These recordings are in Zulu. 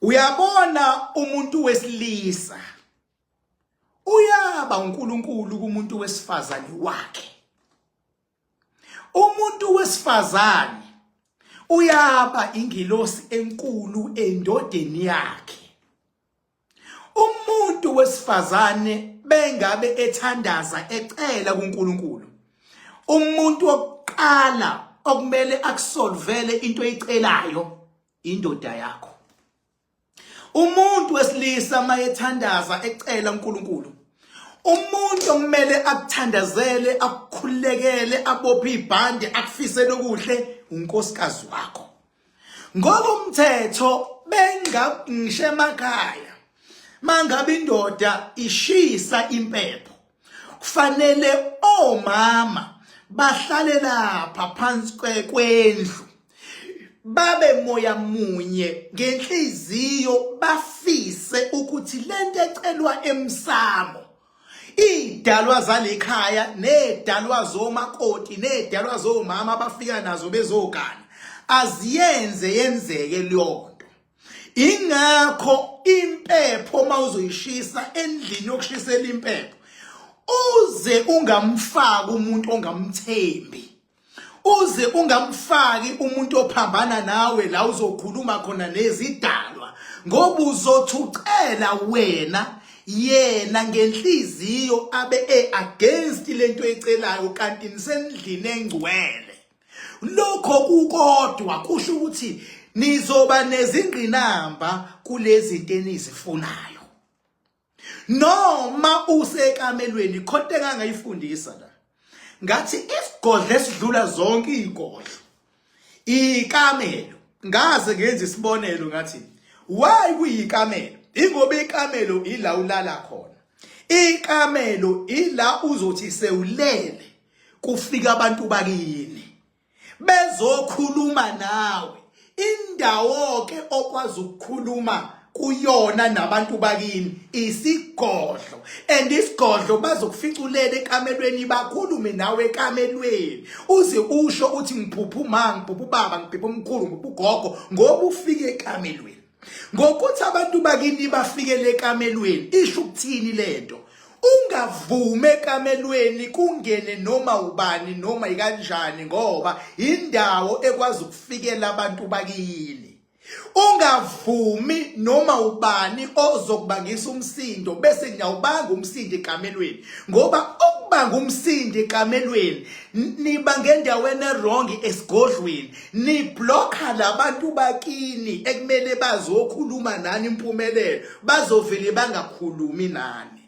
Uyabona, umuntu wesilisa uyaba uNkulunkulu kumuntu wesifazane wakhe. Umuntu wesifazane uyaba ingilosi enkulu endodeni yakhe. Umuntu wesifazane bengabe ethandaza ecela kuNkulunkulu, umuntu wokuqala okumele akusolvele into oyicelayo indoda yakho. Umuntu wesilisa mayethandaza ecela uNkulunkulu, umuntu okumele akuthandazele, akukhulekele, abophe ibhande, akufisele okuhle unkosikazi wakho. Ngokomthetho bengisho emakhaya, mangabe indoda ishisa impepho, kufanele omama bahlale lapha phansi kwendlu, babe moya munye ngenhliziyo, bafise ukuthi lento ecelwa emsamo, idalwa zalekhaya nedalwa zomakoti nedalwa zomama abafika nazo bezogana, aziyenze yenzeke leyonto. Ingakho impepho mawuzoyishisa endlini yokushisela impepho, uze ungamfaki umuntu ongamthembi, uze ungamfaki umuntu ophambana nawe la uzokhuluma khona nezidalwa, ngoba uzothucela wena, yena ngenhliziyo abe e-against lento ecelayo, kanti nisendlini engcwele. Lokho kukodwa kusho ukuthi nizoba nezingqinamba kulezi zinto enizifunayo. Noma usekamelweni, khonto engangayifundisa la, ngathi isigodlo esidlula zonke izigodlo ikamelo. Ngaze ngenza isibonelo, ngathi why kuyikamelo? Ingoba ikamelo ila ulala khona, ikamelo ila uzothi sewulele kufika abantu bakini bezokhuluma nawe. Indawo ke okwazi ukukhuluma kuyona nabantu bakini isigodlo, and isigodlo bazokuficulela ekamelweni, bakhulume nawe ekamelweni, uze usho uthi ngiphupha uma, ngiphupha ubaba, ngiphupha umkhulu, ngiphupha ugogo, ngoba ufike ekamelweni. Ngokuthi abantu bakini bafikele ekamelweni, isho ukuthini lento? Ungavumi ekamelweni kungene noma ubani noma ikanjani, ngoba indawo ekwazi ukufikela abantu bakini. Ungavumi noma ubani ozokubangisa umsindo bese niyawubanga umsindo ekamelweni, ngoba ukubanga umsindo ekamelweni niba ngendaweni e-wrong esigodlweni, niblocka labantu bakini ekumele bazokhuluma nani impumelelo, bazovele bangakhulumi nani,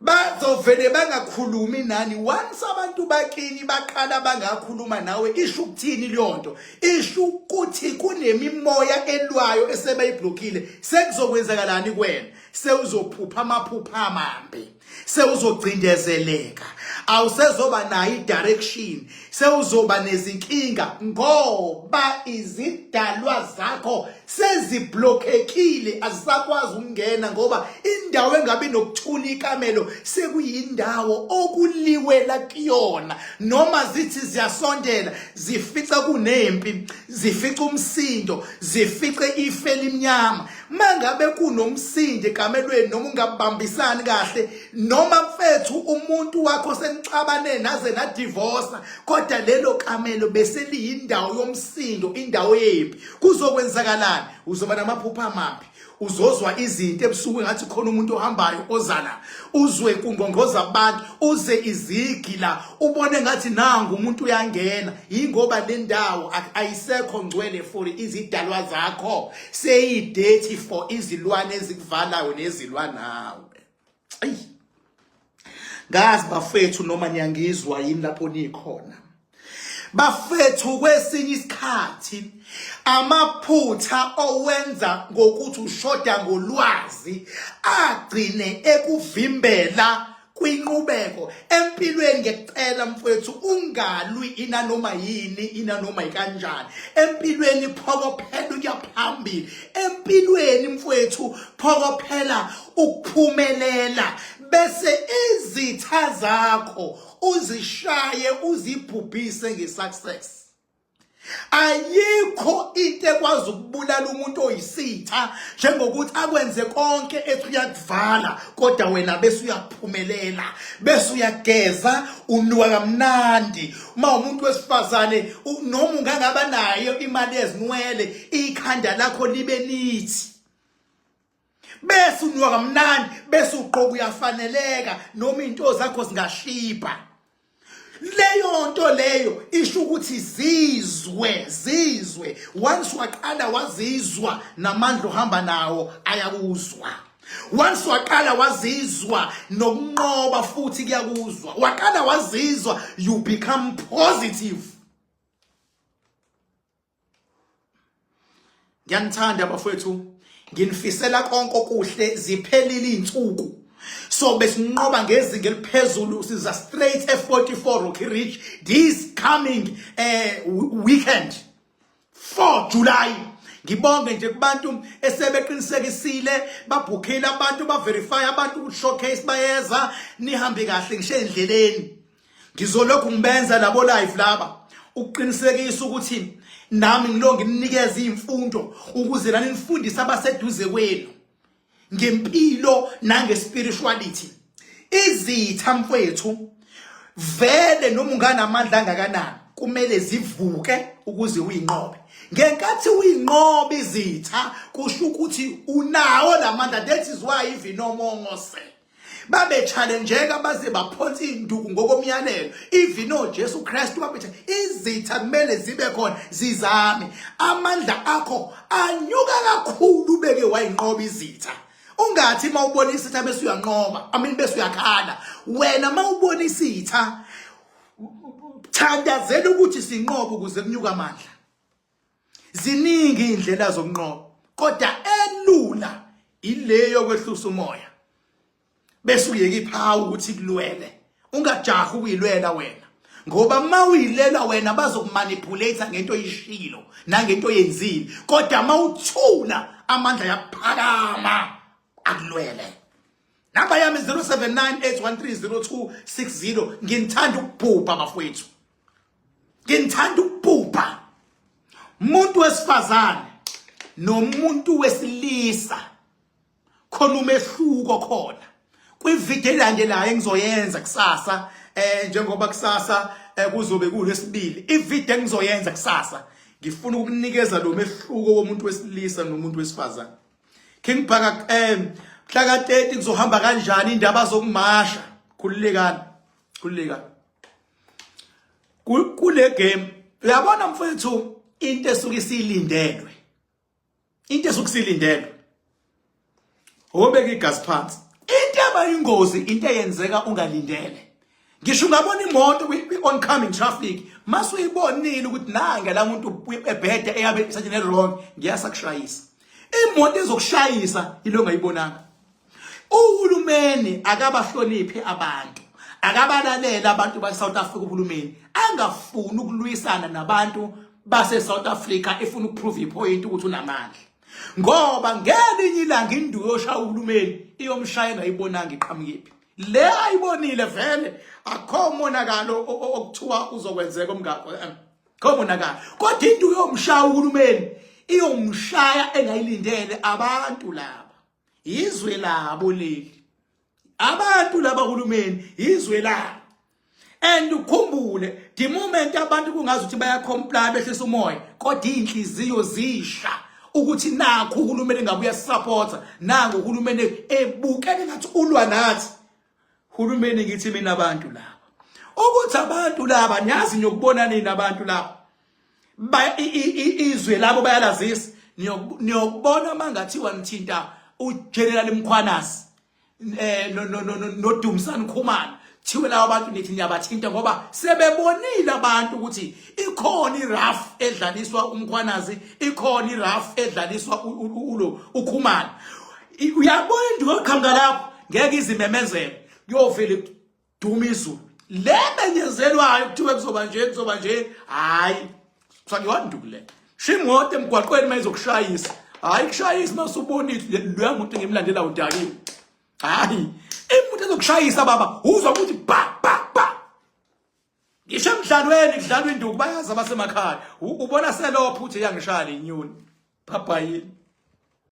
bazovele bangakhulumi nani. Once abantu bakini baqala bangakhuluma nawe, isho ukuthini leyonto? Isho ukuthi kunemimoya elwayo esebayiblockile. Sekuzokwenzakalani kuwena? Sewuzophupha amaphupha amambi, sewuzogcindezeleka, awusezoba nayo i-direction, sewuzoba nezinkinga, ngoba izidalwa zakho seziblockekile, azisakwazi ukungena, ngoba indawo engabi nokuthula ikamelo sekuyindawo okuliwela kuyona. Noma zithi ziyasondela, zifica kunempi, zifica umsindo, zifice ife elimnyama. Mangabe kunomsindo ekamelweni, noma ungabambisani kahle, noma mfethu umuntu wakho senixabane naze nadivorce, kodwa lelo kamelo bese liyindawo yomsindo, indawo yempi, kuzokwenzakalani? Uzoba namaphupho amambi, uzozwa izinto ebusuku ngathi khona umuntu ohambayo ozala, uzwe kungqongqoza abantu, uze izigi la, ubone ngathi nangu umuntu uyangena. Yingoba le ndawo ayisekho ngcwele for izidalwa zakho, seyidirty for izilwane ezikuvalayo nezilwanawe. Ayi, ngazi bafethu noma niyangizwa yini lapho nikhona. Bafethu, kwesinye isikhathi amaphutha owenza ngokuthi ushoda ngolwazi agcine ekuvimbela kwinqubeko empilweni. Ngiyacela mfowethu, ungalwi inanoma yini, inanoma ikanjani empilweni. Phokophela ukuya phambili empilweni mfowethu, phokophela ukuphumelela, bese izitha zakho uzishaye uzibhubhise ngesuccess. Ayikho into ekwazi ukubulala umuntu oyisitha njengokuthi akwenze konke ethi uyakuvala kodwa wena bese uyaphumelela bese uyageza unuka kamnandi uma umuntu wesifazane noma ungangaba nayo imali yezinwele ikhanda lakho libe nithi bese unuka kamnandi bese ugqoka uyafaneleka noma izinto zakho zingashibha leyo nto leyo isho ukuthi zizwe zizwe once waqala wazizwa namandla uhamba nawo ayakuzwa once waqala wazizwa nokunqoba futhi kuyakuzwa waqala wazizwa you become positive. Ngiyanithanda bafowethu, nginifisela konke okuhle, ziphelile izinsuku. So besinqoba ngezinga eliphezulu siza straight e44 Rocky Ridge this coming weekend 4 July. Ngibonge nje kubantu esebeqinisekisile babhukhile abantu baverify abantu ku showcase bayeza nihambe kahle ngisho endleleni. Ngizolokhu ngibenza labo live laba ukuqinisekisa ukuthi nami ngilo ngininikeza imfundo ukuze nani nifundise abaseduze kwenu ngempilo nangespirituality. Izitha mfwethu vele noma unganamandla angakanani kumele zivuke ukuze uyinqobe. Ngenkathi uyinqoba izitha kusho ukuthi unawo lamandla. That is why even oMongose Babe-challengeka baze baphonsa iy'nduku ngokomyalelo. Even oJesu Kristu babe izitha kumele zibe khona zizame. Amandla akho anyuka kakhulu ubeke wayinqoba izitha. Ungathi uma ubona isitha bese uyanqoba, I mean bese uyakhala. Wena uma ubona isitha thandazela ukuthi sinqobe ukuze kunyuka amandla. Ziningi indlela zokunqoba, kodwa elula ile yokwehlusa umoya. Bese uyeka iphawu ukuthi kulwele. Ungajahi ukuyilwela wena. Ngoba uma uyilela wena bazokumanipulate ngento oyishilo nangento oyenzile. Kodwa uma uthula amandla yaphakama akulwele. Namba yami 0798130260 nginithanda ukubhubha bafowethu. Nginithanda ukubhubha. Umuntu wesifazane nomuntu wesilisa khona umehluko khona. Kwivideo elandelayo engizoyenza kusasa njengoba kusasa kuzobe kulwesibili, ivideo engizoyenza kusasa ngifuna ukukunikeza lo mehluko womuntu wesilisa nomuntu wesifazane. King Bhaka mhla ka 30 kuzohamba kanjani indaba zokumasha? Khululekani, khululekani. Kule game uyabona mfethu into esuke isilindelwe, into esuke isilindelwe obeka igazi phansi, into abayingozi, into eyenzeka ungalindele. Ngisho ungabona imoto kwi-oncoming traffic, mase uyibonile ukuthi nange la muntu ebhede eyabe isatshene wrong, ngiyasakushayisa. Imoto ezokushayisa ilo ongayibonanga. Uhulumeni akabahloniphe abantu, akabalalele abantu base-South Africa. Uhulumeni angafuni ukulwisana nabantu base-South Africa, efuna ukuprove ipoint ukuthi unamandla, ngoba ngelinye ilanga induku yoshaya uhulumeni iyomshaya engayibonanga iqhamukephi. Le ayibonile vele akho monakalo okuthiwa uzokwenzeka omngakho, kho monakalo, kodwa into uyomshaya uhulumeni iyomshaya engayilindele. Abantu laba izwe labo leli, abantu laba hulumeni izwe labo. And ukhumbule the moment abantu kungazi ukuthi bayacomply behlisa umoya, kodwa inhliziyo zisha ukuthi nakho uhulumeni ngabe uyasupporta, nangu uhulumeni ebukeka ngathi ulwa nathi. Hulumeni ngithi mina abantu laba, ukuthi abantu laba niyazi niyokubona nini abantu laba izwe labo bayalazisa. Niyokubona mangathiwa nithinta uGeneral Mkhwanazi no no no noDumsani Khumalo, thiwe lawo abantu nithi niyabathinta, ngoba sebebonile abantu ukuthi ikhona iraf edlaliswa uMkhwanazi, ikhona iraf edlaliswa ulo uKhumalo. Uyabona into yoqhamuka lapho ngeke izimemezelo kuyovele duma izulu le menyezelwayo kuthiwe kuzoba nje, kuzoba nje. Hayi, kuthiwa ngiwanduku le sho imoto emgwaqweni mayizokushayisa, hayi kushayisa masubonile loya muntu engimlandela udakiwe. Hayi, imoto ezokushayisa baba uzwa ukuthi ba ba ba ngisho emdlalweni. Emdlalweni kudlalwa induku, bayazi abasemakhaya. Ubona selopha uthi yangishaya le nyoni. Bhabhayini.